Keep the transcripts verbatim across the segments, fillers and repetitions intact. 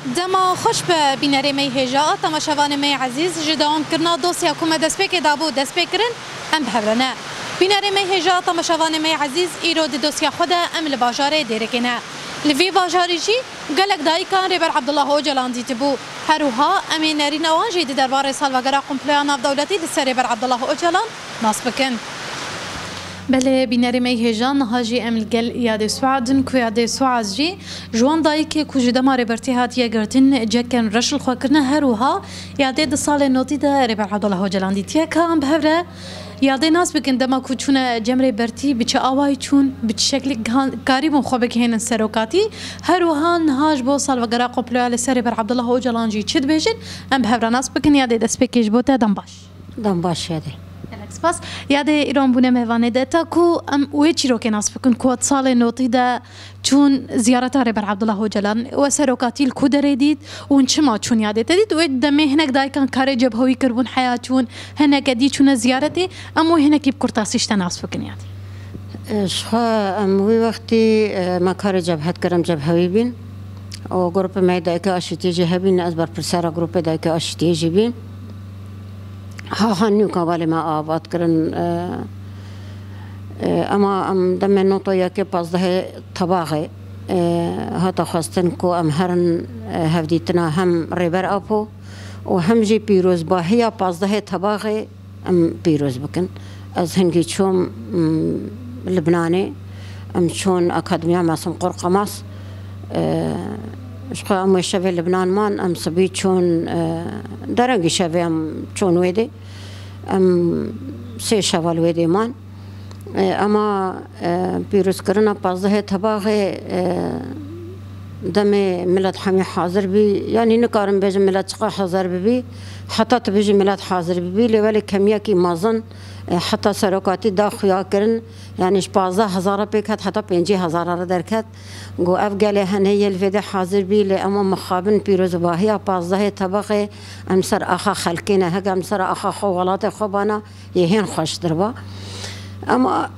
Dema xweş be bînerê me yê hêja, temaşevanê me yê ezîz, ji dewamkirina dosya ku me destpêkê dabû destpêkirin, em bi hev re ne. Bînerê me yê hêja, temaşevanê me yê ezîz, îro di dosya xwe de em li bajarê Dêrikê ne. Li vî bajarî jî gelek dayikan Rêber Abdullah Ocalan dîtibû. Her wiha em ê nerîna wan jî di derbarê salvegera komploya navdewletî li ser Rêber Abdullah Ocalan nas bikin. Belê, bînerê me yê hêja, niha jî em li gel Yadê Suad in, ku Yadê Suad jî ji wan dayikê ku ji dema Rêbertî hatiye girtin, ceken reş li xwe kirine, her wiha Yadê di salê notî de Rêber Abdullah Ocalan dîtiye. Ka em bi hev re Yadê nas bikin, dema ku çûne cem Rêbertî, bi çi awayî çûn, bi çi şeklî gihan-, karîbûn xwe bigihênin serokatî, her wiha niha ji bo salvegera komploya li ser Rêber Abdullah Ocalan jî çi dibêjin, em bi hev re nas bikin. Yadê, destpêkê ji bo te, dem baş. Dem baş Yadê. Gelek spas. Yadê, îro em bûne mêvanê te. Ta ku em wê çîrokê nas bikin ku di salê notî de çûn ziyareta Rêber Abdullah Ocalan, we serokatî li ku derê dît û hûn çima çûn Yadê te dît? Wê demê hinek dayikan karê cebhewî kiribûn heya çûn, hineke dî çûne ziyaretê. Em wê hinekî bi kurtasî ji te nas bikin Yadê. Ji xwe em wî wextî, e, me karê cebhe dikir, em cebhewî bîn. Û grûpê me yê Dayikê Aşîtiyê jî hebîn, ez berpirsera grûpê Dayikê Aşîtiyê jî bîm. Ha, ha nûka belê me ava dikirin, e, e, ema em demê nota yekê pazdehê Tebaxê, e, hate xwestin ku em herin, e, hevdîtina hem Rêber Apo û hem jî pîrozbahiya pazdehê Tebaxê em pîroz bikin. Ez hingî çûm, m, Libnanê, em çûn Akademiya Mesim Qorqemas. E, ji xwe em wê şevê Libnan man, em sibî çûn, e, derengî şevê em çûn wê dê. Em sê şeva li wê dê man. E, ema, e, pîrozkirina pazdehê Tebaxê, e, demê milet hemî hazir bî. Yanî nikarim bêjim milet çiqa hazir bibî. Heta tu bijî milet hazir bibî, lê welê kemiyekî mezin, e, heta serokatî da xuya kirin. Yanî ji pazdeh hezara pêk hat heta pêncî hezara re derket. Got, ev gelê hene yê li vê de hazir bî, lê ema mixabin pîrozbahiya pazdehê Tebaxê em ser axa xelkê ne, heke em ser axa xwe welatê xwe bana, yê hên xweştir ba. Ema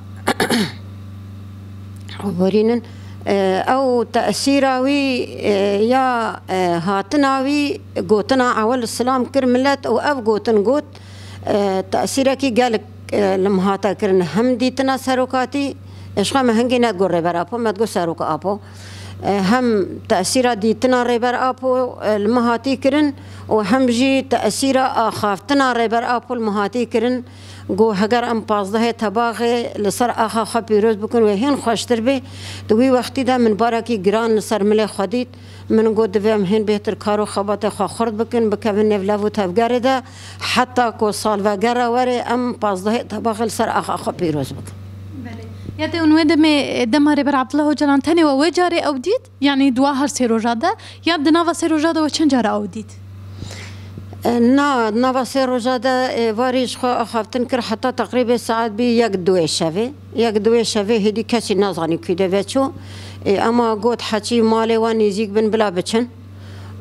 borînin, e, ew tesîra wî, e, ya, e, hatina wî, gotina ewil silam kir milet û ev gotin got, e, tesîrekî gelek, e, li min hate kirin. Hem dîtina serokatî, e, ji xwe me hingî ne digot Rêber Apo, me digot Serok Apo. E, hem tesîra dîtina Rêber Apo, e, li min hatî kirin û hem jî tesîra axaftina Rêber Apo li min hatî kirin. Got, heger em pazdehê Tebaxê li ser axa xwe pîroz bikin, wê hên xweştir bê. Di wî wextî de min barekî giran li ser milê xwe dît. Min got, divê em hên bêhtir kar û xebatê xwe xurt bikin, bikevin nêv lev û tevgerê de, heta ku salvegera were em pazdehê Tebaxê li ser axa xwe pîroz bikin. Belê. Ya te hûn wê demê, dema Rêber Abdullah Ocalan tenê we wê carê ew dît? Yanî di wa her sê roja de, ya di nava sê roja de we çend cara ew dît? E, na, di nava sê roja de, e, varî ji xwe axaftin kir, heta teqrîbê saet bî yek duwê şevê. Yek duwê şevê hêdî kesî nezanî kû de veçû. E, ema got, heçî malê wan nêzîk bin bila biçin.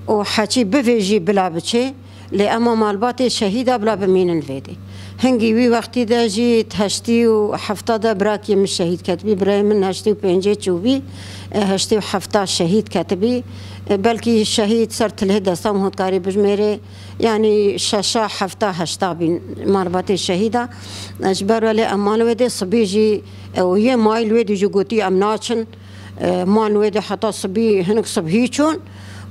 Û heçî bivê jî bila biçê. Lê ema malbatê şehîda bila bimînin vê dê. Hingî wî wextî de jî di heştî û hefta de birakê min şehîd ketibî, birayê min heştê û pêncê çûbî, e, heştê û hefta şehîd ketibî. E, belkî şehîd ser tilhê desta min hûn dikarî bijmêrê, yanî şeşa, hefta, heşta bîn malbatê şehîda. E, ji ber welê em man wê dê sibî jî, e, û yê mayî li wê dî jî gotî em naçin. E, man wê dê heta sibî, hinek sibhî çûn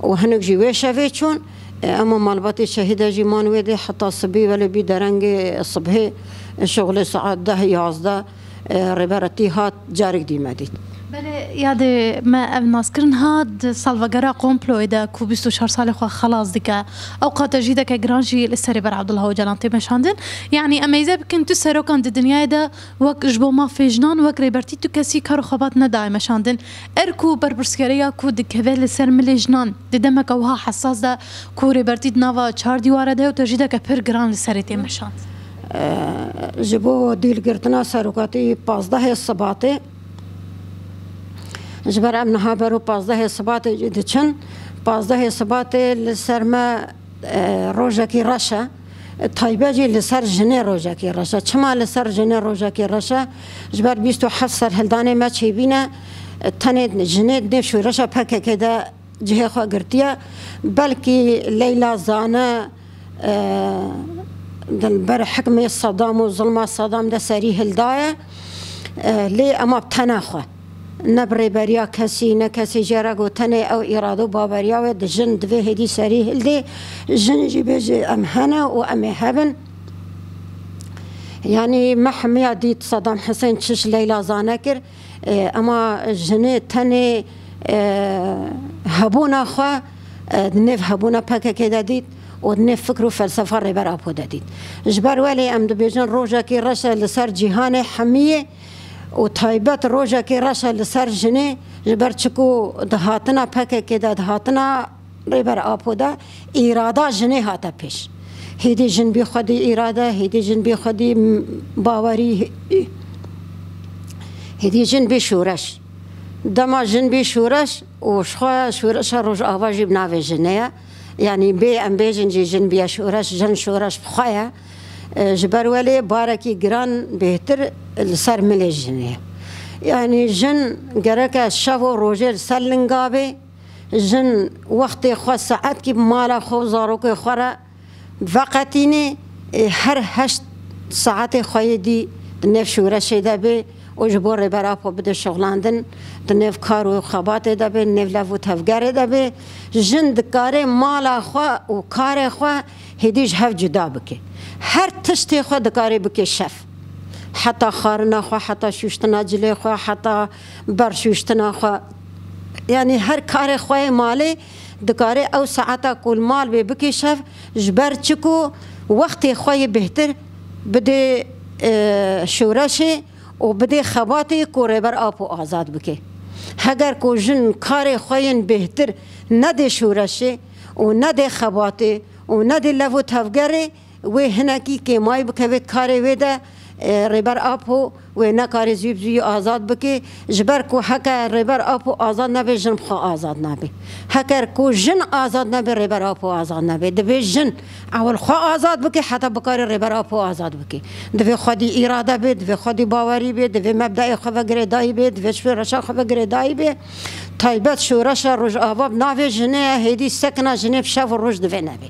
û hinek jî wê şevê çûn. E, ema malbatê şehîde jî man wê dê heta sibî, welê bî derengê sibhê, e, şixulê saet deh yazdeh, e, Rêber Etî hat, carek dî me dît. Belê, ya dê me ev naskirin ha di salvegera komployê de ku bîst û çar salê xwe xelas dike. Ew qate jî deke giran jî li ser Rêber Abdullah Ocalan tê meşandin. Yanî em êze bikin tu serokan di dinyayê de wek ji bo mafê jinan, wek Rêbertî tu kesî kar û xebat nedaye meşandin. Er ku berpirsiyariya ku dikeve li ser milê jinan di demeke wiha hesas de ku Rêbertî di nava çar dîware de ye û te jî deke pir giran li serê tê meşand. Ji bo dîlgirtina serokatî pazdehê Sibatê, ji ber em niha ber û pazdehê Sibatê diçin, pazdehê Sibatê li ser me, e, rojekî reş e. Taybet jî li ser jinê rojekî reş e. Çima li ser jinê rojekî reş e? Ji ber bîst û heft serhildanê me çêbîne, tenê jinê di nêv şoreşa P K K de cihê xwe girtiye. Belkî Leyla Zane, e, di ber hikmê Sedam û zilma Sedam de serî hildaye. E, lê ema bi tena xwe. Ne bi rêberiya kesî, ne kesî jê re got, tenê ew îrade û baweriya wê di jin divê hêdî serî hildê. Jin jî bêje em hene û em ê hebin. Yanî me hemiya dît Sedam Hisên çi ji Leyla Zane kir. E, ema jinê tenê, e, hebûna xwe, e, di nêv hebûna P K K de dît û di nêv fikr û felsefa Rêber Apo de dît. Ji ber welê em dibêjin rojekî reş e li ser cîhanê hemiyê û taybet rojekî reş e li ser jinê, ji ber çiku di hatina P K K de, di hatina Rêber Apo de îrada jinê hate pêş. Hêdî jin bî xwedî îrade, hêdî jin bî xwedî m-, bawerî, hêdî jin bî şoreş. Dema jin bî şoreş û ji xwe şoreşa Rojava jî bi navê jinê ye. Yanî bê em bêjin jî jin bîye şoreş, jin şoreş bi xwe ye. E, ji ber welê barekî giran bêhtir li ser milê jinê ye. Yanî jin gereke şev û rojê li ser linga bê. Jin wextê xwe saetkî bi mala xwe û zarokê xwe re veqetînê, ê, her heşt saetê xwe yê dî di nêv şoreşê de bê û ji bo Rêber Apo bide şixulandin, di nêv kar û xebatê de bê, di nêv lev û tevgerê de bê. Jin dikare mala xwe û karê xwe hêdî ji hev cuda bike. Her tiştê xwe dikare bike şev. Heta xwarina xwe, heta şûştina cilê xwe, heta berşûştina xwe. Yanî her karê xwe yê malê dikare ew saeta ku li mal bê bike şev, ji ber çiku wextê xwe yê bêhtir bidê, e, şoreşê û bidê xebatê ku Rêber Apo azad bike. Heger ku jin karê xwe yên bêhtir nedê şoreşê û nedê xebatê û nedê lev û tevgerê, wê hinekî kêmayî bikeve karê wê de, e, Rêber Apo wê nekarê zû bi zûyî azad bike, ji ber ku heke Rêber Apo azad nebe, jin bi xwe azad nabe. Heker ku jin azad nebe, Rêber Apo azad nebe. Divê jin ewil xwe azad bike, heta bikare Rêber Apo azad bike. Divê xwedî îrade be, divê xwedî bawerî be, divê mebdeyê xwe ve girêdayî be, divê şoreşa xwe ve girêdayî be. Taybet şoreşa Rojava bi navê jinê ye, hêdî sekina jinê bi şev û roj divê nebe.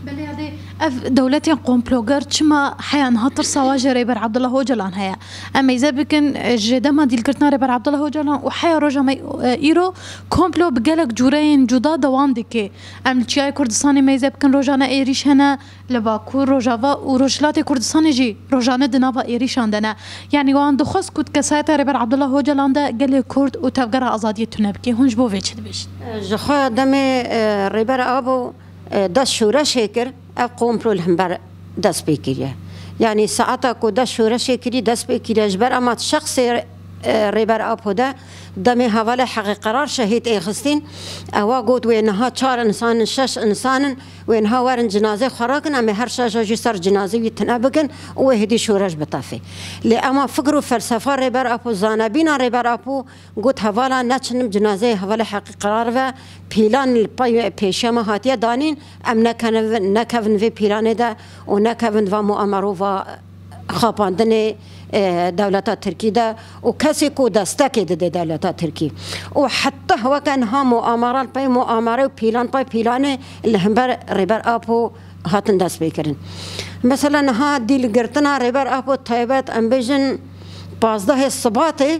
Belê, yadê, ev dewletên komploger çima heya niha tirsa wan ji Rêber Abdullah Ocalan heye? Em mêze bikin, e, ji dema dîlgirtina Rêber Abdullah Ocalan û heya roja me, e, îro komplo bi gelek cûreyên cuda dewam dike. Em li Çiyayê Kurdistanê mêze bikin, rojane êrîş hene, li Bakur, Rojava û Rojhilatê Kurdistanê jî rojane di nava êrîşan de ne. Yanî wan dixwest ku di kesayeta Rêber Abdullah Ocalan de gelê Kurd û tevgera azadiyê tune bike. Hûn ji bo vê çi dibêjin? Ji xwe demê, e, Rêber Apo e, dest şoreşê kir, ev komplo li hember dest pê kiriye. Yanî saeta ku dest şoreşê kirî, dest pê kiriye. Ji ber ema şexsê, e, Rêber Apo de demê hevalê Heqê Qerar şehîd ê xistîn, ewa got, wê niha çar insan in, şeş insan in, wê niha werin cinazê xwe rakin, em ê her şeşa jî ser cinazê wî tine bikin û wê hêdî şoreş bitefê. Lê ema fikr û felsefa Rêber Apo, zanebîna Rêber Apo, got, hevala neçin cinazeyê hevalê Heqî Qerar ve, pîlan li pey-, pêşiya me hatiye danîn, em nekene-, nekevin vê pîlanê de û nekevin va muamero, va xapandinê, e, dewleta Tirkî de û kesê ku destekê dide dewleta Tirkî. Û heta weke niha muamera li pey muamere û pîlan pey pîlanê li hember Rêber Apo hatin destpêkirin. Mesela niha dîlgirtina Rêber Apo taybet, em bêjin pazdehê Sibatê,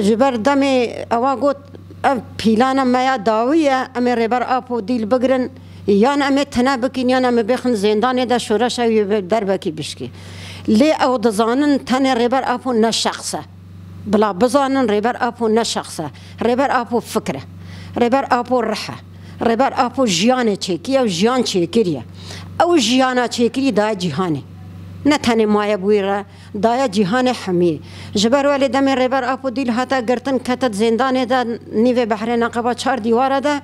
ji ber demê ewa got, ev pîlana me ya dawî ye, em ê Rêber Apo dîl bigirin, yan em ê tine bikin, yan em ê bêxin zêndanê de şoreşa wî bi derbekî bişkî. Lê ew dizanin tenê Rêber Apo ne şexs e. Bila bizanin Rêber Apo ne şexs e. Rêber Apo fikr e. Rêber Apo rih e. Rêber Apo jiyanê çêkiriye û jiyan çêkiriye. Ew jiyana çêkirî daye cîhanê. Ne tenê maye bi wî re, daye cîhanê hemiyê. Ji ber welê demê Rêber Apo dîl hate girtin, kete di zêndanê de, nîvê behrê neqeba çar dîwara de,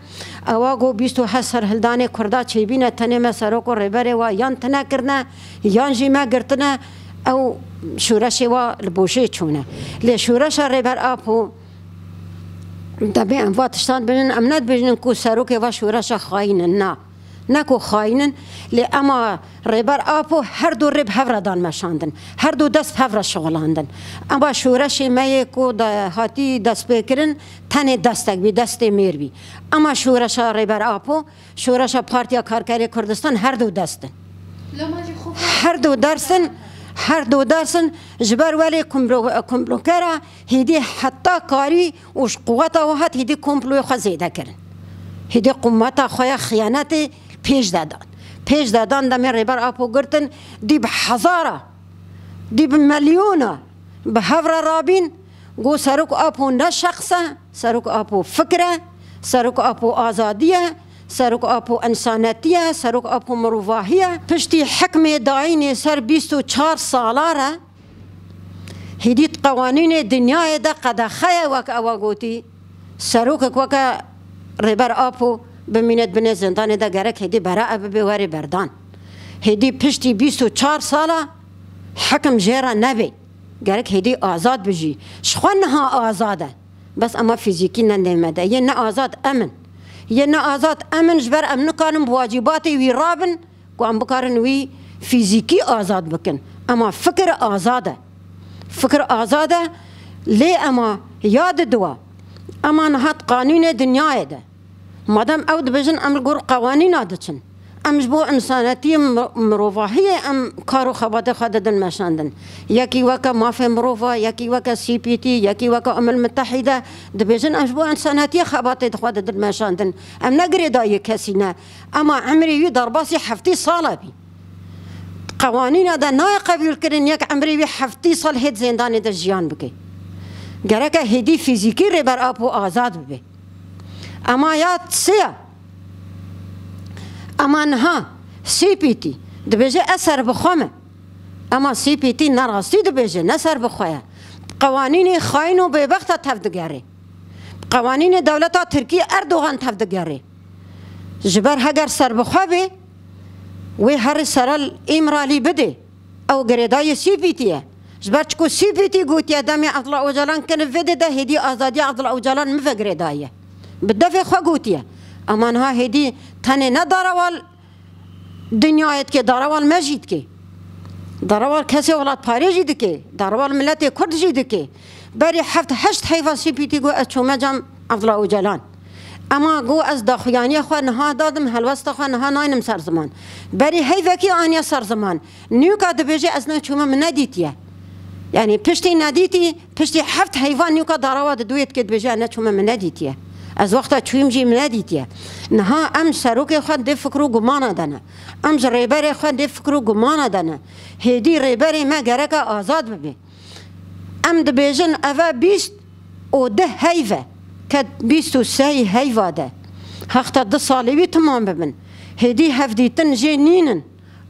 ewa got bîst û heşt serhildanê Kurda çêbîne, tenê me serok û rêberê wa yan tine kirine, yan jî me girtine, ew şoreşê wa li boşê çûne. Lê şoreşa Rêber Apo, demê em va tiştan dibêjin, em nedibêjin ku serokê va şoreşa xayîn in, na. Ne ku xayîn in, lê ema Rêber Apo her du rê bi hev re dan meşandin. Her du dest bi hev re şixulandin. Ema şoreşê me yê ku de hatî destpêkirin, tenê destek bî, destê mêr bî. Ema şoreşa Rêber Apo, şoreşa Partiya Karkerê Kurdistan her du dest in. Her du ders in, her du ders in ji ber welê komplo-, komplokera hêdî heta karî û ji quweta we hat hêdî komployê xwe zêde kirin. Hêdî qumeta xwe ya xiyanetê pêş de dan. Pêş de dan demê Rêber Apo girtin, dî bi hezara, dî bi milyona bi hev re rabîn, got Serok Apo ne şexs e, Serok Apo fikr e, Serok Apo azadî ye, Serok Apo însanetî ye, Serok Apo mirovahî ye. Piştî hikmê dayînê ser bîst û çar sala re, hêdî di qewanînê dinyayê de qedexe ye, wek ewa gotî, serokek weke Rêber Apo bimîne di binê zindanê de gerek hêdî berae bibe, were berdan. Hêdî piştî bîst û çar sala hekim jê re nebe. Gerek hêdî azad bijî. Ji xwe niha azad e. Bes ema fîzîkî ne nêmede. Yê ne azad em in. Yê ne azad em in, ji ber em nikarin bi wacîbatê wî rabin, ku em bikarin wî fîzîkî azad bikin. Ema fikir azad e. Fikir azad e, lê ema ya didiwa. Ema niha di qanûnê dinyayê de. Madem ew dibêjin em li gor qewanîna diçin. Em ji bo însanetiyê, mi-, mirovahiyê em kar û xebatê xwe didin meşandin. Yekî weke mafê mirova, yekî weke C P T, yekî weke Umem Mitehîde dibêjin em ji bo însanetiyê xebatê xwe didin meşandin. Em ne girêdayiyê kesî ne. Ema emrê wî derbasî heftê sala bî. Qewanîna de nayê qebûlkirin yek emrê wî heftê sal hêt zindanê de jiyan bike. Gereke hêdî fîzîkî Rêber Apo azad bibe. Ema ya sê ya. Ema niha C P T dibêje ez serbixwe me. Ema C P T ne rastî dibêje, ne serbixwe ye. Qewanînê xayîn û bêbexta tev digere. Qewanînê dewleta Tirkî Erdogan tev digere. Ji ber heger serbixwe bê, wê herê sera li Îmralî bidê. Ew girêdayê C P T ye. Ji ber çiku C P T gotiye demê Abdullah Ocalan kene vê dê de hêdî azadiya Abdullah Ocalan min ve girêdaye. Bi devê xwe gotiye. Ema niha hêdî tenê ne darewa li dinyayê dike, darewa li me jî dike. Darewa li kesê welatparê jî dike. Darewa li miletê Kurd jî dike. Berî heft heşt heyva C P T got ez çûme cem Abdullah Ocalan. Ema got ez daxuyaniya xwe niha dadim, helwesta xwe niha naynim ser ziman. Berî heyvekî aniye ser ziman. Nûka dibêje ez neçûme min nedîtiye. Yanî piştî nedîtî, piştî heft heyvan nûka darewa di duyê dike dibêje ez neçûme min nedîtiye. Ez wexta çûyim jî min nedîtiye. Niha em serokê xwe dê fikr û gumana de ne. Em ji rêberê xwe dê fikr û gumana de ne. Hêdî rêberê me gereke azad bibe. Em dibêjin eve bîst û du heyv e, ke bîst û sê heyva de hexta du salê wî timam bibin. Hêdî hevdîtin jê nînin,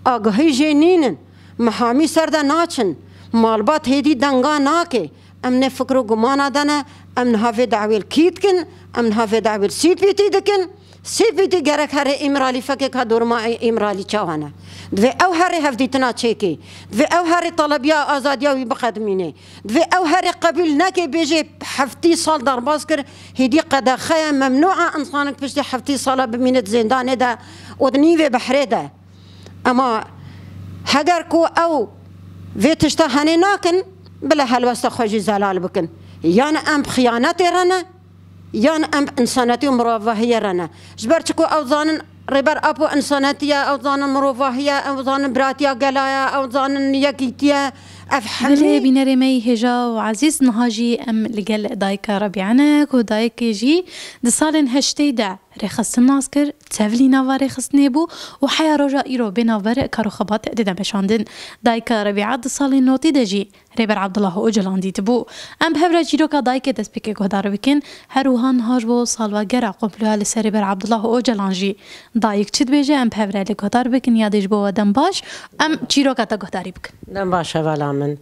agahî jê nînin, mihamî ser de naçin, malbat hêdî denga nake. Em ne fikr û gumana de ne, em niha vê dawê li kî dikin, em niha vê dawê li C P T dikin. C P T gerek herê Îmralî fekê ka dorma Îmralî çawa ne. Divê ew herê hevdîtina çêkê. Divê ew herê telebiya azadiya wî biqedimînê. Divê ew herê qebûl neke bêjê heftî sal derbas kir, hêdî qedexe ye, memnû e însanek piştî heftî sala bimîne di zêndanê de û di nîvê behrê de. Ema heger ku ew vê tişta henê nakin, bila helwesta xwe jî zelal bikin. Yan em bi xiyanetê re ne, yan em bi însanetî û mirovahiyê re ne. Ji ber çiku ew zanin Rêber Apo însanetî ye, ew zanin mirovahî ye, ew zanin biratiya gela ye, ew zanin yekîtî ye. Ev hemî Belê, bînerê me yî hêja û ezîz, niha jî em li gel dayika Rebîa ne, ku dayikê jî di salên heştê de rêxistin nas kir, tevlî nava rêxistinê bû û heya roja îro bê navber kar û xebat dide meşandin. Dayika Rebîa di salên notî de jî Rêber Abdullah Ocalan dîtibû. Em bi hev re çîroka dayikê destpêkê guhdar bikin. Her wiha niha ji bo salvegera komploya li ser Rêber Abdullah Ocalan jî dayik çi dibêje, em bi hev re li guhdar bikin. Yadê ji bo we dem baş. Em çîroka te guhdarî bikin. Dem baş hevala min.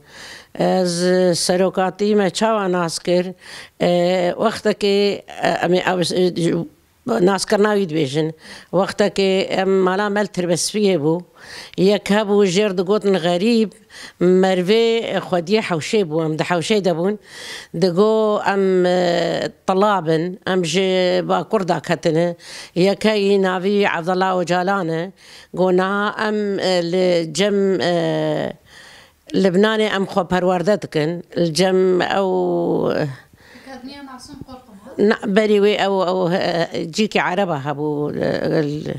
Ez serokatî me çawa nas kir? E, wextekê, e, em ê ew, e, naskirina wî dibêjin. Wextekê em mala me li Tirbespiyê bû. Yek hebû jêr digotin xerîb, Mervê xwediyê hewşê bû, em di hewşê de bûn. Digo, em, e, tila bin, em ji Bakur daketine. Yekeyî navî Evdela Ocalan e. Go niha em, e, li cem, e, Libnanê em xwe perwerde dikin. Li cem ew, e, Dikevniya Masûm Qorquma. Na, berî wê ew, ew, e, cîkî Ereba hebû, e, l-,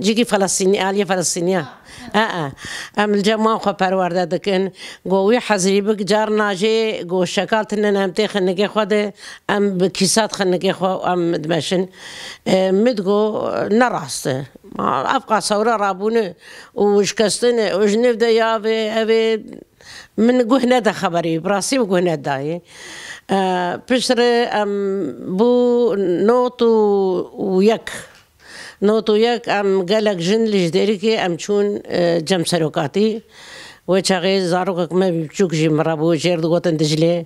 cîkî Felestînî, aliyê Felestîniya. Ha, ha. E, e. Em li cem wan xwe perwerde dikin. Go wî hezirî bik, carna jê go şekal tine ne, em tê xinigê xwe de, em bi kîsat xinigê xwe em dimeşin. E, min digo, ne rast e. Ma, ev qas hewra rabûne û şikestine û ji nêv de ya vê, ev ê, min guh neda xeberî, bi rastî min guh nedayê. E, piştre em bû not û, û yek. Not û yek, em gelek jin li ji Dêrikê em çûn, e, cem serokatî. Wê çaxê zarokek me biçûk jî min re bû, jêr digotin Diclê.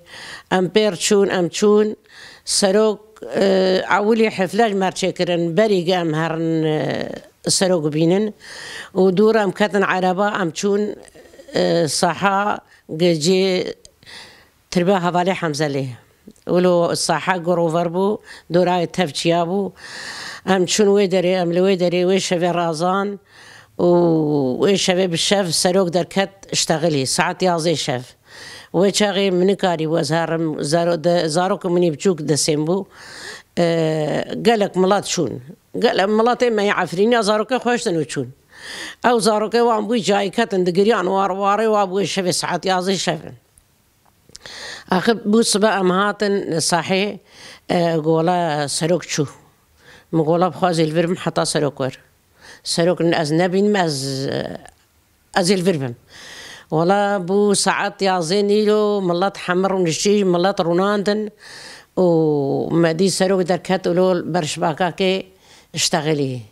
Em pêr çûn, em çûn. Serok, e, ewilî hefle ji me re çêkirin, berî ge em herin, e, serok bibînin. Û dû re em ketin ereba, em çûn, e, saha gecê Tirbe hevalê Hemzelê. Wilo saha girover bû, dorayê tev çiya bû. Em çûn wê derê, em li wê derê wê şevê razan û wê şevê bi şev serok derket iştexilî, saet yazê şev. Wê çaxê min nikarîbû ez herim, zaro-, de-, zarokê min ê biçûk desên bû. E, gelek milat çûn. Gelek milatê me yê Efrînî ya zarokê xwe hiştin û çûn. Ew zarokê wan bû cayî ketin digiriyan, war warê wa bû şevê saet yazê şevin. Axir bû sibe em hatin sahê, e, gola serok çû. Min gola bixwazê li vir bim heta serok wer. Serok ez nebînim, ez, e, ez ê li vir bim. Wela bû saet yazê nîro, milet hemir û niştî, milet rûnandin û me dî serok derket û lo ber şibakakê iştexilî.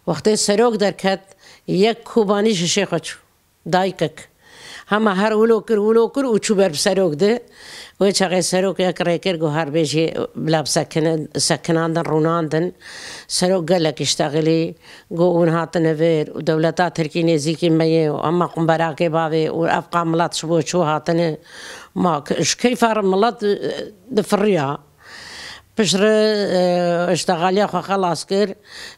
Wextê serok derket, yek kobanî ji şêxwe çû. Dayikek. Hema her wilo kir, wilo kir û çû ber bi serok de. Wê çaxê serok yek rê kir, got her bêjî bila bi sekine-, sekinandin, rûnandin. Serok gelek iştexilî, got hûn hatine vir û dewleta Tirkî nêzîkî me ye û hema qumberakê bavê û ev qa milet ji bo çû hatine. Ma k-, ji keyfa re milet, e, difiriya. Piştre, e, îştexaliya xwe xelas kir,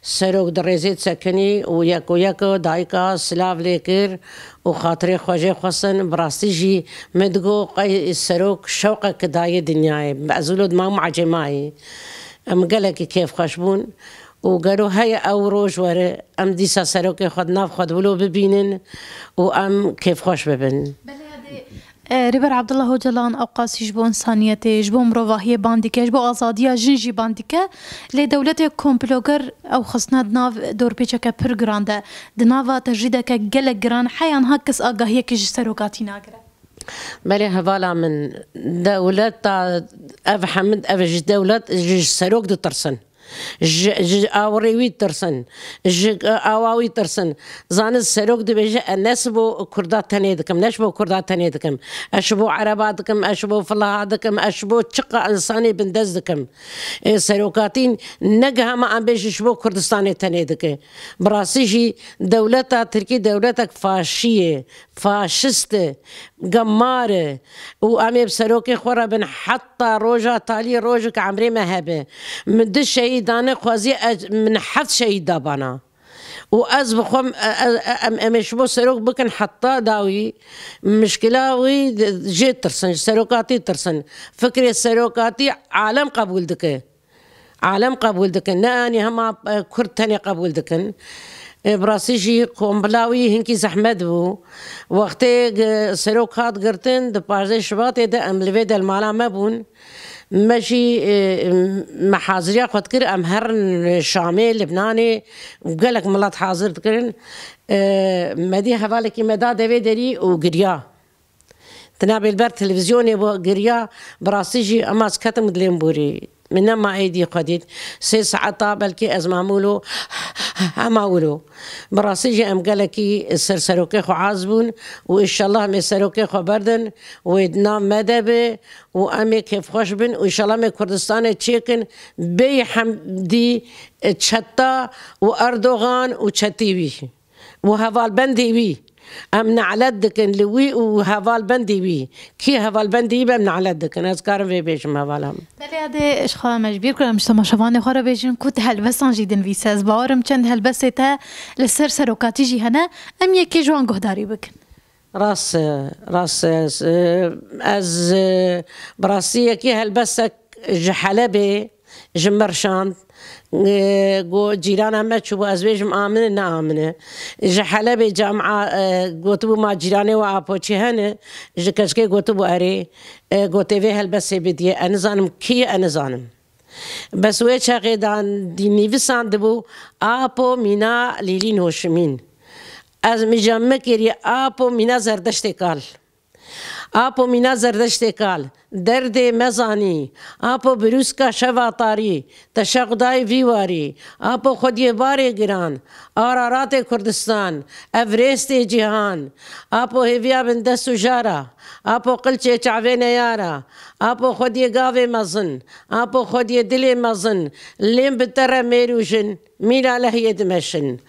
serok di rêzê disekinî û yeko yeko dayika silav lê kir û xatirê xwe jê xwestin. Bi rastî jî min digot, qey serok şewqek dayê dinyayê. Ez wilo dimam ecêmayî. Em gelekî kêfxweş bûn û gelo heye ew roj were, em dîsa serokê xwe di nav xwe de wilo bibînin û em kêfxweş bibin. Belê, hadi. E, Rêber Abdullah Ocalan ewqasî ji bo însaniyetê, ji bo mirovahiyê bang dike, ji bo azadiya jin jî bang dike. Lê dewletê komploger ew xistine di nav dorpêçeke pir giran de. Di nava tecrîdeke gelek giran heya niha kes agahiyekê ji serokatî nagire. Belê hevala min, dewleta ev hemid, ev ji dewlet, ji, ji serok ditirsin. Ji, ji awirê wî tirsin, ji awa wî tirsin. Zanin serok dibêje, ez ne ji bo Kurda tenê dikim, ne ji bo Kurda tenê dikim. Ez ji bo Ereba dikim, ez ji bo Filaha dikim, ez ji bo çiqa însanê bindest dikim. Ê, serokatî ne gi hema em bêjin ji bo Kurdistanê tenê dike. Bi rastî jî dewleta Tirkî dewletek faşî ye, faşist e, gemar e û em ê bi serokê xwe re bin heta roja taliyê, rojek emrê me hebe. Min du şehîdane xwezî, ez, min heft şehîd da bana. Û ez bi xwe, e, e, e, em, em ê ji bo serok bikin heta dawî. Mişkila wî jê tirsin, ji serokatî tirsin. Fikrê serokatî alem qebûl dike. Alem qebûl dikin. Ne anî hema, e, Kurd tenê qebûl dikin. E, bi rastî jî kombila wî hinkî zehmet bû. Wextê, e, serok hat girtin, di pazdeh Şibatê de em li vê de li mala me bûn. Me jî, e, me haziriya xwe dikir, em herin Şamê, Libnanê, gelek milet hazir dikirin. E, me dî hevalekî me da devê derî û giriya. Di navê li ber televîzyonê bû, giriya, bi rastî jî ema ez ketim dilêm borî. Min nema êdî xwe dît. Sê saeta belkî ez mamûlo hema wilo. Bi rastî jî em gelekî ser serokê xwe az bûn û înşallah em ê serokê xwe berdin û wê di nav me de be û em ê kêfxweş bin û înşallah em ê Kurdistanê çêkin bêyî hemdî çeta û Erdogan û çetî wî. û hevalbendê wî, Em nelet dikin li wî û hevalbendî wî. Kî hevalbendî wî be, em nelet dikin. Ez karim vê bêjim hevala min. Belê, yadê, ji xwe me ji bîr kir, em ji temaşevanê xwe re bêjin ku tu helbestan jî dinivîse. Ez bawer im çend helbestê te li ser serokatî jî hene. Em yekê ji wan guhdarî bikin. Rast e, rast e. Ez, e, ez, e, bi rastî yekî helbestek ji Helebê, ji min re şand, e, got, cîrana me çûbû, ez bêjim amine, ne amine. Ji Helebê camia, e, gotibû, ma cîranê we Apoçî hene? Ji keçikê gotibû, erê. E, gotê vê helbestê bidiyê. Ez nizanim kî ye, ez nizanim. Bes wê çaxê de dî nivîsandibû, Apo Mîna Lîlîn Hoşimîn. Ez mîja min kiriye, Apo Mîna Zerdeştê Kal. Apo Mîna Zerdeştê Kal, derdê me zanî. Apo birûska şeva tarî, te şeqdayî vî warî. Apo xwediyê barê giran, Araratê Kurdistan, Evrêstê cîhan. Apo hêviya bin dest û jara, Apo qilçê çavê neyara. Apo xwediyê gavê mezin, Apo xwediyê dilê mezin. Lêm bi te re mêr û jin, mîna lehiyê dimeşin.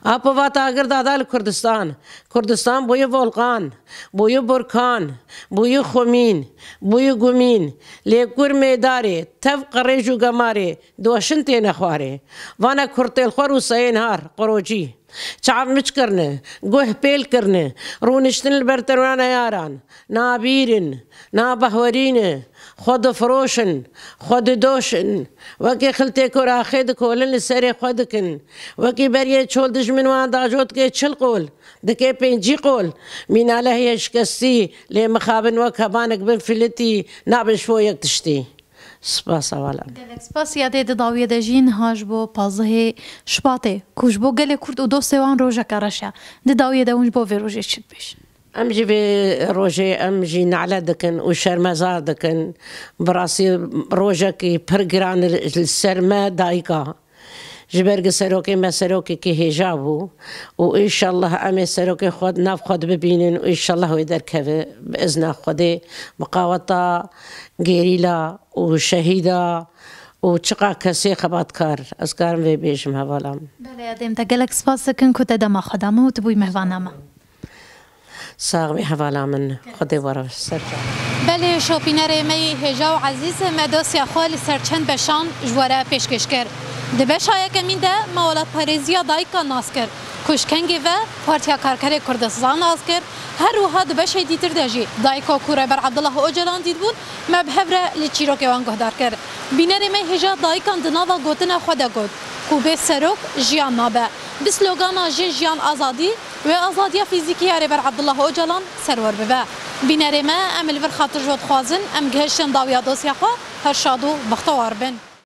Apo va tagir dada li Kurdistan. Kurdistan bûye volkan, bûye burkan, bûye xumîn, bûye gumîn. Lê kur mêdarê, tev qirêj û gemarê, doşin têne xwarê. Vana kurtêlxwer û seyên har, qirocî. Çav miç kirine, guh pêl kirine, rûniştin li ber terwana yaran. Nabîrin, nabehwerîne, xwe difiroşin, xwe didoşin. Wekî xiltê ku raxê dikolin li serê xwe dikin. Wekî beriyê çol dijmin wan dajot dike çil qol, dike pêncî qol. Mîna lehiyê şikestî, lê mixabin wek hebanek bin filitî, nabin ji bo yek tiştî. Spas hevala. Gelek spas. Yadê, di dawiyê de jî niha ji bo pazdehê Şubatê, ku ji bo gelê Kurd û dostê wan rojeke reş e. Di dawiyê de hûn ji bo vê rojê çi dibêjin? Em jî vê rojê em jî nale dikin û şermezar dikin. Bi rastî rojekî pir giran li ser me dayika. Ji ber ku serokê me serokekî hêja bû û înşallah em ê serokê xwe di nav xwe de bibînin û înşallah wê derkeve bi izna Xwedê bi qaweta gerîla û şehîda û çiqa kesê xebatkar. Ez karim vê bêjim hevala min. Belê, yadê, em te gelek spas dikin ku te dema xwe da me û tu bûyî mehvana me. Sax bî hevala min, Xwedê we re ser can. Belê, şopînerê me yê hêja û ezîz, me dosya xwe li ser çend beşan ji we re pêşkêş kir. Di beşa yekemîn de me welatparêziya dayika nas kir, ku ji kengê ve Partiya Karkerê Kurdistan nas kir, her wiha di beşê dîtir de jî dayika ku Rêber Abdullah Ocalan dîtbûn, me bi hev re li çîrokê wan guhdar kir. Bînerê me hêja dayikan di nava gotina xwe de got ku bê serok jiyan nabe. Bi slogana Jin, Jiyan, Azadî, wê azadiya fîzîkî ya Rêber Abdullah Ocalan serwer bibe. Bînerê me, em li vir xatir ji we dixwazin, em gihiştin dawiya dosya xwe, her şad û bextewar bin.